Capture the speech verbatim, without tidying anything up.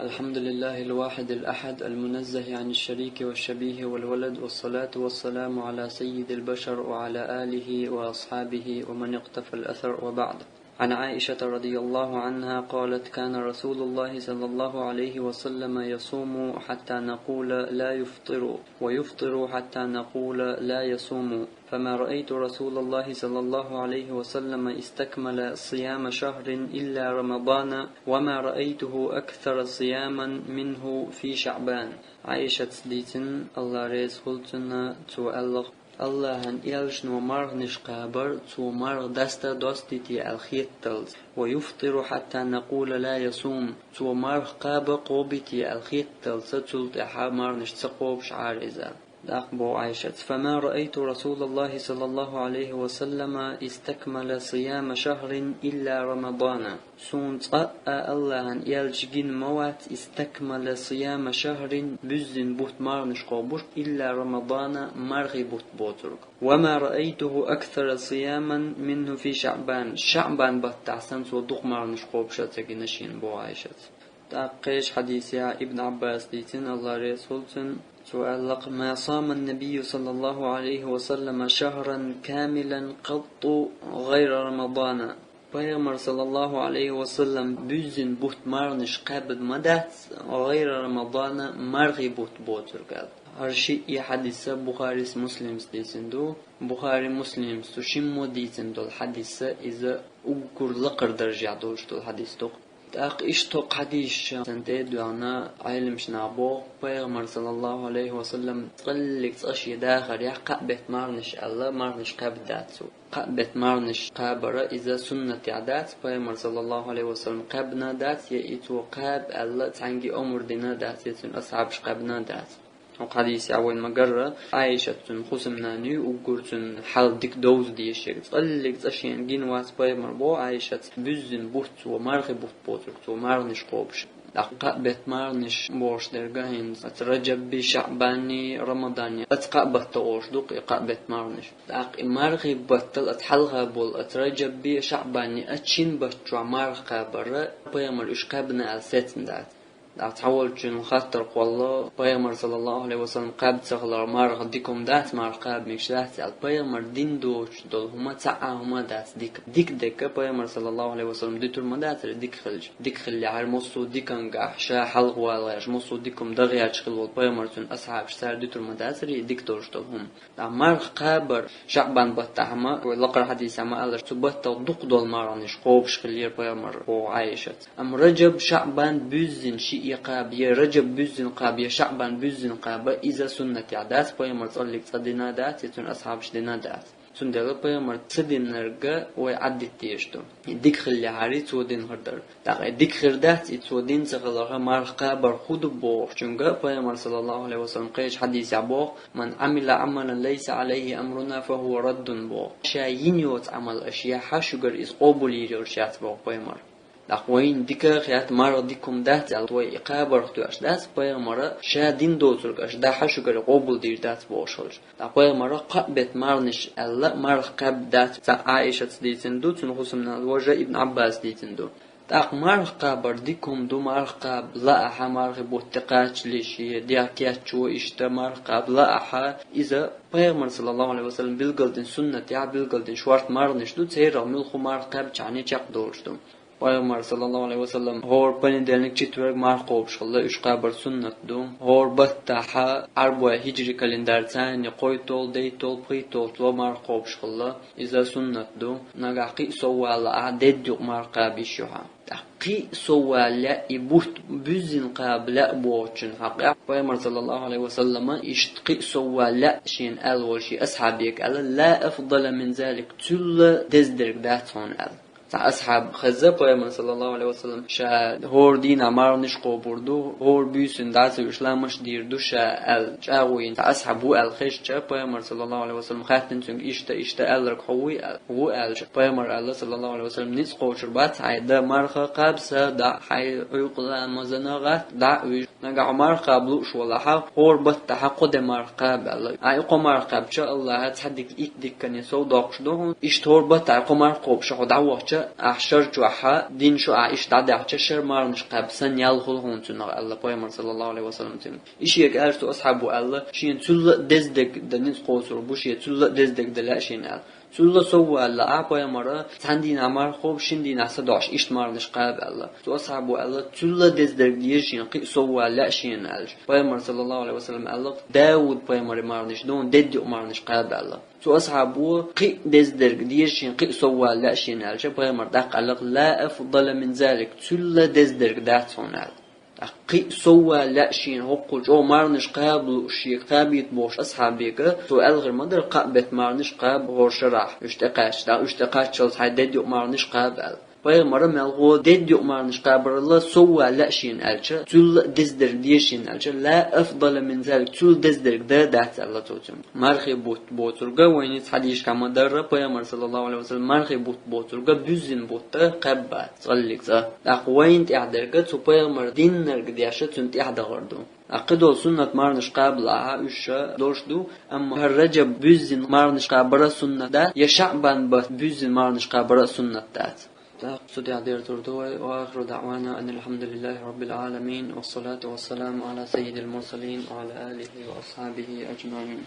الحمد لله الواحد الأحد المنزه عن الشريك والشبيه والولد، والصلاة والسلام على سيد البشر وعلى آله وأصحابه ومن اقتفى الأثر، وبعد. عن عائشة رضي الله عنها قالت: كان رسول الله صلى الله عليه وسلم يصوم حتى نقول: لا يفطر، ويفطر حتى نقول: لا يصوم، فما رأيت رسول الله صلى الله عليه وسلم استكمل صيام شهر إلا رمضان، وما رأيته أكثر صياما منه في شعبان. Ӏайшаца дийцина, Аллах реза хуьлда цунна, цо аьлла: Аллахьан элчано марханаш кхабар, цо марха даста доссадитий аьлла хеталца, ويفطر حتى نقول: لا يصوم, цо марха кхаба кхобитий аьлла хеталца, цул тӀаьхьа марханаш ца кхобуш Ӏара иза. ТӀаккха боху Ӏайшаца: فما رأيت رسول الله صلى الله عليه وسلم استكمل صيام شهر إلا رمضان. Суна цкъа а Аллахьан элча гина ма вац استكمل صيام شهر, буьззина бутт марханаш кхобуш, إلا رمضان, мархий бутт боцург. وما رأيته أكثر صياما منه في شعبان. ШаӀбан баттахь санна цо дукха марханаш кхобуш а ца гина шена, боху Ӏайшаца. ТӀаккха кхечу хьадисехь Ибн Ӏаббаса дийцина, Аллах реза хуьлда цунна, цо аьлла: ما صام النبي صلى الله عليه وسلم شهرا كاملا قط غير رمضان. Пайхамар, саллаллаху Ӏалайхи ва саллам, буьззина бутт марханаш кхаьбна ма дац, гӀайра Рамадана, мархий бутт боцург аьлла. ХӀара шиъ хьадис Бухарис, Муслимс дийцина ду. Бухари, Муслимс цу шиммо дийцина долу хьадис иза уггар лакхара даржехь долуш долу хьадис ду. ТӀаккха иштта хьадисашна тӀе а доьгӀна, Ӏеламнаха боху, Пайхамар, саллаллаху Ӏалайхи ва саллам, цкъаллиг цкъа шен дахарехь кхаа бетта марханаш аьлла, марханаш кхаьбна дац цо. Кхаа бетта марханаш кхабар иза суннатехь дац, Пайхамар, саллаллаху Ӏалайхи ва саллам, кхаьбна дац, я и цо кхаба аьлла цхьаьнгге омра дина дац, я цуьнан асхьабаш кхаьбна дац. ХӀокху хьадисехь вайна ма-гарра, Ӏайшат цуьнан хӀусамнана ю, уггар цуьнан хьал дика довза дезаш ерг. Цкъаллиг цкъа шена гина вац Пайхамар, боху Ӏайшаца, буьззина бутт цо, мархий бутт боцург цо, марханаш кхобуш. ТӀаккха кхаа бетта марханаш бохуш дерг а хӀинца, оцу Раджабби, ШаӀбанни, Рамаданни, оцу кхаа баттах олуш ду-кх и кхаа бетта марханаш. ТӀаккха и мархий баттал оцу хьалха болу, оцу Раджабби, ШаӀбанни, оцу шина батта чохь марха кхабар Пайхамар уьш кхаьбна аьлла сецна дац. ТӀаккха цхьаволчунна хаттар кхоллало, Пайхамар, саллаллаху Ӏалайхи ва саллам, кхаьбна ца хилар марха дика хӀума дац, марха кхаба мегаш дац аьлла. Пайхамар дина доцуш долу хӀума цхьа а хӀума дац дика. Дика дерг Пайхамар, саллаллаху Ӏалайхи ва саллам, дуьтур ма дацара дика хилча. Дика хиллехьара, массо а диканехь ша хьалхавалахь, массо а дика хӀума дан гӀерташ хилла волу Пайхамар, цуьнан асхьабаш, цара дуьтур ма дацара и дика долуш долу хӀума. Ткъа марха кхабар ШаӀбан баттахь ма, вай лакхара хьадисехь ма-аллара, цу баттах дукха долу марханаш кхобуш хиллера Пайхамар, боху Ӏайшаца. Амма Раджаб, ШаӀбан буьззина шиъ кхаба, я Раджаб буьззина кхаба, я ШаӀбан буьззина кхаба, иза суннатехь дац, Пайхамар цкъаллиг цкъа дина дац, я цуьнан асхьабаш дина дац. Цундела Пайхамар ца динарг вай Ӏаддита дезаш ду. И дика хиллехьара, цо дина хир дара. ТӀаккха и дика хир дац, и цо дина ца хиларх марха кхабар хӀун ду бохучуьнга Пайхамар, саллаллаху Ӏалайхи ва саллам, кхечу хьадисехь боху: «Ман Ӏамила Ӏамалан лайса Ӏалайхи амруна, фа хӀува раддун», боху. Ша йина йоцу Ӏамал аша яхь, шуьгара иза къобалйийр йолуш яц, боху Пайхамар. ТӀаккха вайна дика а хетта, марха дика хӀума дац аьлла, вай и кхабарх тоьаш дац, Пайхамара ша дина доцург аша дахь, шуьгара къобалдийр дац бохуш хилча. Ткъа Пайхамара кхаа бетта марханаш аьлла, марха кхаьбна дац, цхьа Ӏайшаца дийцина ду, цуьнан хӀусамнана, важа Ибн Ӏаббаса дийцина ду. ТӀаккха марха кхабар дика хӀума ду, марха кхаба лаахь, мархий бутт тӀе кхаччалц я дегӀ кечъян иштта марха кхаба лаахь, иза Пайхамар, саллаллаху Ӏалайхи ва саллам, билгалдина суннатехь билгалдина шорта марханаш ду, церах муьлхха марха кхаьбчахьана чекхдолуш ду. Пайхамар, саллаллаху Ӏалайхи ва саллам, хӀора понедельник, четверг марха кхобуш хилла, уьш кхабар суннат ду. ХӀора баттахь, Ӏарбойн хӀиджри календарца кхойтталгӀа, дейтталгӀа, пхийтталгӀа число марха кхобуш хилла, иза суннат ду. Нагахь кхин а сов валахь, дедда юкъа марха кхаба йиш ю хьан. ТӀаккха кхин а сов вала лаьа, и бутт буьззина кхаба лаьа бохучун хьакъехь, Пайхамар, саллаллаху Ӏалайхи ва саллама, иштта кхин а сов вала лаьа шена аьлла волу шен асхьабега аьлла: «Ла афдала мин залик», цул деза дерг дац хьуна аьлла. Цхьа асхьаб хезна Пайхамар, саллаллаху Ӏалайхи ва саллам, ша хӀора дийнахь марханаш кхобур ду, хӀора буьйсанна дӀа ца вуьйш ламазаш дийр ду ша аьлла, чӀагӀо йина цхьа асхьаб ву аьлла хезча, Пайхамар, саллаллаху Ӏалайхи ва саллам, хаьттина цуьнга: «Иштта, иштта аьлларг хьо вуй?» аьлла. «Ву», аьлча, Пайхамар аьлла, саллаллаху Ӏалайхи ва саллам: «Ницкъ кхочур бац хьайн, дан марха кхаба, са дан хьайн, Ӏуьйкъа ламазана гӀатта, дӀа а вуьйш. Нагахь марха кхаба лууш валахь, хӀора баттахь кхо де марха кхаба», аьлла. Хьайн и кхо марха кхаьбча, Аллахьа цхьа дика итт диканна сов доккхуш ду хьуна. Иштта хӀора баттахь кхо марха кхобуш хьо дӀавахча, Ахь шар чохь, дин чу ахь иштта дӀадаьхьча, шар марханаш кхаба санна ял хуьлу хьуна цунах, аьлла пайхамар, саллаллаху алейхи ва саллам, цуьнга. И шега аьлча цу асхьабо аьлла, шена цул а деза дерг дан ницкъ кхочург бу шен, цул а деза дерг дан лаьа шена аьлла. Цул а сов валале а пайхамара, цхьана дийнахь марха кхаба, шина дийнахь са доӀуш иштта марханаш кхаба аьлла. Цу асхьабо аьлла, цул а деза дерг деза шена, кхин а сов валале а шена аьлча, пайхамар, саллаллаху алейхи ва саллам, аьлла, Дауд пайхамаран марханаш дуьйна дедда юкъа марханаш кхаба аьлла. Цу асхьабо кхин а деза дерг деза шена, кхин а сов валале а шена аьлча, пайхамар тӀаккха аьлла, ла афдала мин залик, цул а деза дерг дац хьуна аьлла. ТӀаккха кхин а сов валале а шена хӀоккхул чӀогӀа марханаш кхаба лууш, шега кхабийта бохуш асхьабега, цо аьлла хир ма дара, кхаа беттан марханаш кхаба хӀора шарахь, уьш тӀекхаьчча, тӀаккха уьш тӀекхаччалц хьайн дедда юкъа марханаш кхаба аьлла. Пайхамара мел гӀо дедда юкъа марханаш кхабарал а сов валале а шена аьлча, цул а деза дерг деза шена аьлча, ла афдала мин залик, цул деза дерг дан дац аьлла цо цуьнга. Мархий бутт боцург а вайна цхьа дийшка ма дарра, пайхамар, саллаллаху алейхи ва саллам, мархий бутт боцург а буьззина бутт а кхаьббац, цкъа а, цкъа а. ТӀаккха вайна тӀехь дерг а цу пайхамара диннарг деш а цуьнан тӀехь дахар ду. ТӀаккха кхидолу суннат марханаш кхабалахь а уьш долуш ду, амма хӀара Раджаб буьззина марханаш кхабар а суннат дац, я ШаӀбан бутт буьззина марханаш кхабар а суннат дац. ТӀаккха цу тӀехь дерзор ду вай. Ва ахиру даъвана анил хьамдулиллахи раббил гӀаламин, вассалату вассаламу гӀала саййидил мурсалин ва гӀала алихи ва асхьабихи аджмаин.